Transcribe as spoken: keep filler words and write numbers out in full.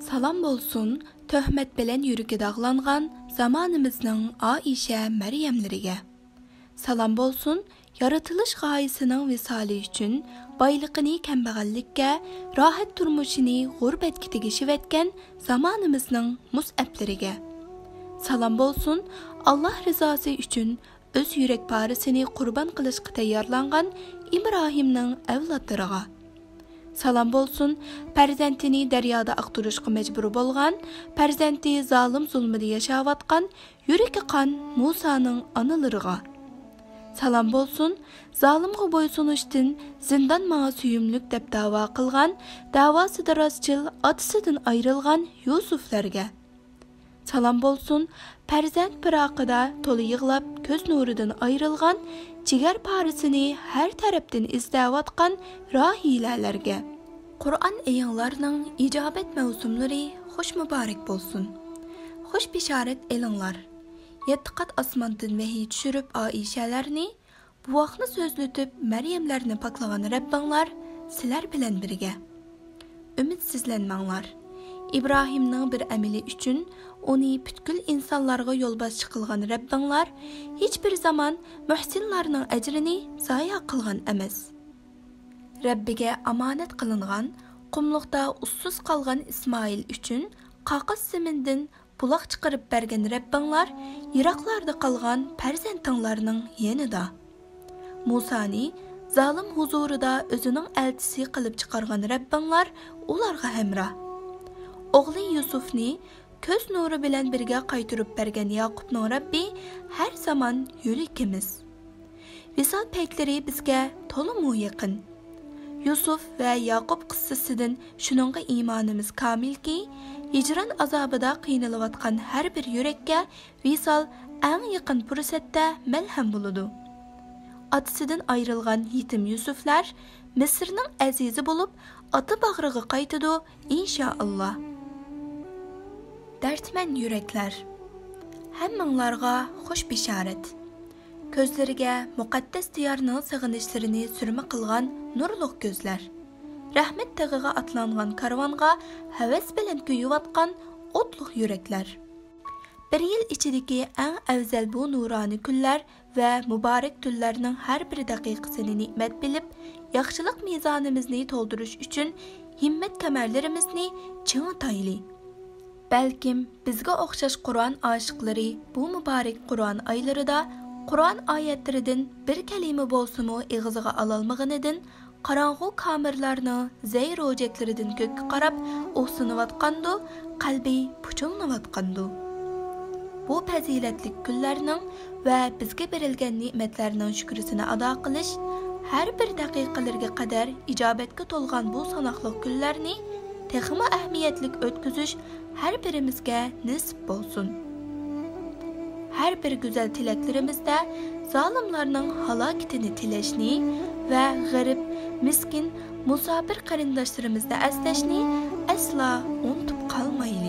سالام بولسۇن، تۆھمەت بىلەن يۈرىكى داغلانغان زامانىمىزنىڭ ئائىشە مەريەملىرىگە. سالام بولسۇن، يارىتىلىش غايىسىنىڭ ۋىسالى ئۈچۈن بايلىقىنى كەمبەغەللىككە، راھەت تۇرمۇشىنى غۇربەتكە تېگىشىۋەتكەن زامانىمىزنىڭ مۇسئەپلىرىگە. سالام بولسۇن، ئاللاھ رىزاسى ئۈچۈن ئۆز يۈرەك پارىسىنى قۇربان قىلىشقا تەييارلانغان ئىبراھىمنىڭ ئەۋلادلىرىغا. سالام بولسۇن، پەرزەنتىنى دەريادا ئاقتۇرۇشقا مەجبۇر بولغان، پەرزەنتى زالىم زۇلمىدا ياشاۋاتقان يۈرىكى قان مۇسانىڭ ئانىلىرىغا. سالام بولسۇن، زالىمغا بويسۇنۇشتىن زىندان ماڭا سۆيۈملۈك دەپ داۋا قىلغان، داۋاسىدا راستچىل ئاتىسىدىن ئايرىلغان يۈسۈفلەرگە. سالام بولسۇن، پەرزەنت پىراقىدا تولا يىغلاپ، كۆز نۇرىدىن ئايرىلغان، جىگەر پارىسىنى ھەر تەرەپتىن ئىزدەۋاتقان راھىلەلەرگە. قۇرئان ئېيىڭلارنىڭ ئىجابەت مەۋسۇملىرى خۇش مۇبارەك بولسۇن. خۇش بېشارەت ئېلىڭلار. يەتتە قات ئاسماندىن ۋەھىي چۈشۈرۈپ ئائىشەلەرنى، بوۋاقنى سۆزلىتىپ، مەريەملەرنى پاكلىغان رەببىڭلار سىلەر بىلەن بىرگە. ئۈمىدسىزلەنمەڭلار. ئىبراھىمنىڭ بىر ئەمىلى ئۈچۈن ئۇنى پۈتكۈل ئىنسانلارغا يولباشچى قىلغان رەببىڭلار ھېچبىر زامان مۇھسىنلارنىڭ ئەجرىنى زايا قىلغان ئەمەس. رەببىگە ئامانەت قىلىنغان، قۇملۇقتا ئۇسسۇز قالغان ئىسمائىل ئۈچۈن قاقاس زېمىندىن بۇلاق چىقىرىپ بەرگەن رەببىڭلار يىراقلاردا قالغان پەرزەنتىڭلارنىڭ يېنىدا. مۇسانى زالىم ھۇزۇرىدا ئۆزىنىڭ ئەلچىسى قىلىپ چىقارغان رەببىڭلار ئۇلارغا ھەمراھ. ئوغلى يۈسۈفنى كۆز نۇرى بىلەن بىرگە قايتۇرۇپ بەرگەن ياقۇپنىڭ رەببى ھەر زامان يۆلىكىمىز. ۋىسال پەيتلىرى بىزگە تولىمۇ يېقىن. يۈسۈف ۋە ياقۇپ قىسسىسىدىن شۇنىڭغا ئىمانىمىز كامىلكى، ھىجران ئازابىدا قىينىلىۋاتقان ھەر بىر يۈرەككە ۋىسال ئەڭ يېقىن پۇرسەتتە مەلھەم بولىدۇ. ئاتىسىدىن ئايرىلغان يېتىم يۈسۈفلەر مىسىرنىڭ ئەزىزى بولۇپ، ئاتا باغرىغا قايتىدۇ، ئىنشائاللا. دەردمەن يۈرەكلەر، ھەممىڭلارغا خۇش بېشارەت. كۆزلىرىگە مۇقەددەس دىيارنىڭ سېغىنىشلىرىنى سۈرمە قىلغان نۇرلۇق كۆزلەر. رەھمەت تېغىغا ئاتلانغان كارۋانغا ھەۋەس بىلەن كۆيۈۋاتقان ئوتلۇق يۈرەكلەر. بىر يىل ئىچىدىكى ئەڭ ئەۋزەل بۇ نۇرانە كۈنلەر ۋە مۇبارەك تۈنلەرنىڭ ھەر بىر دەقىقىسىنى نېمەت بىلىپ، ياخشىلىق مىزانىمىزنى تولدۇرۇش ئۈچۈن ھىممەت كەمەرلىرىمىزنى چىڭىتايلى. بەلكىم بىزگە ئوخشاش قۇرئان ئاشىقلىرى بۇ مۇبارەك قۇرئان ئايلىرىدا قۇرئان ئايەتلىرىدىن بىر كەلىمە بولسىمۇ ئېغىزىغا ئالالمىغىنىدىن، قاراڭغۇ كامىرلارنىڭ زەي روجەكلىرىدىن كۆككە قاراپ ئۇھسىنىۋاتقاندۇ، قەلبى پۇچۇلنىۋاتقاندۇ. بۇ پەزىلەتلىك كۈنلەرنىڭ ۋە بىزگە بېرىلگەن نېمەتلەرنىڭ شۈكرىسىنى ئادا قىلىش، ھەر بىر دەقىقىلىرىگە قەدەر ئىجابەتكە تولغان بۇ ساناقلىق كۈنلەرنى تېخىمۇ ئەھمىيەتلىك ئۆتكۈزۈش ھەر بىرىمىزگە نېسىپ بولسۇن. ھەر بىر گۈزەل تىلەكلىرىمىزدە زالىملارنىڭ ھالاكىتىنى تىلەشنى ۋە غېرىب، مىسكىن، مۇساپىر قېرىنداشلىرىمىزنى ئەسلەشنى ئەسلا ئۇنتۇپ قالمايلى.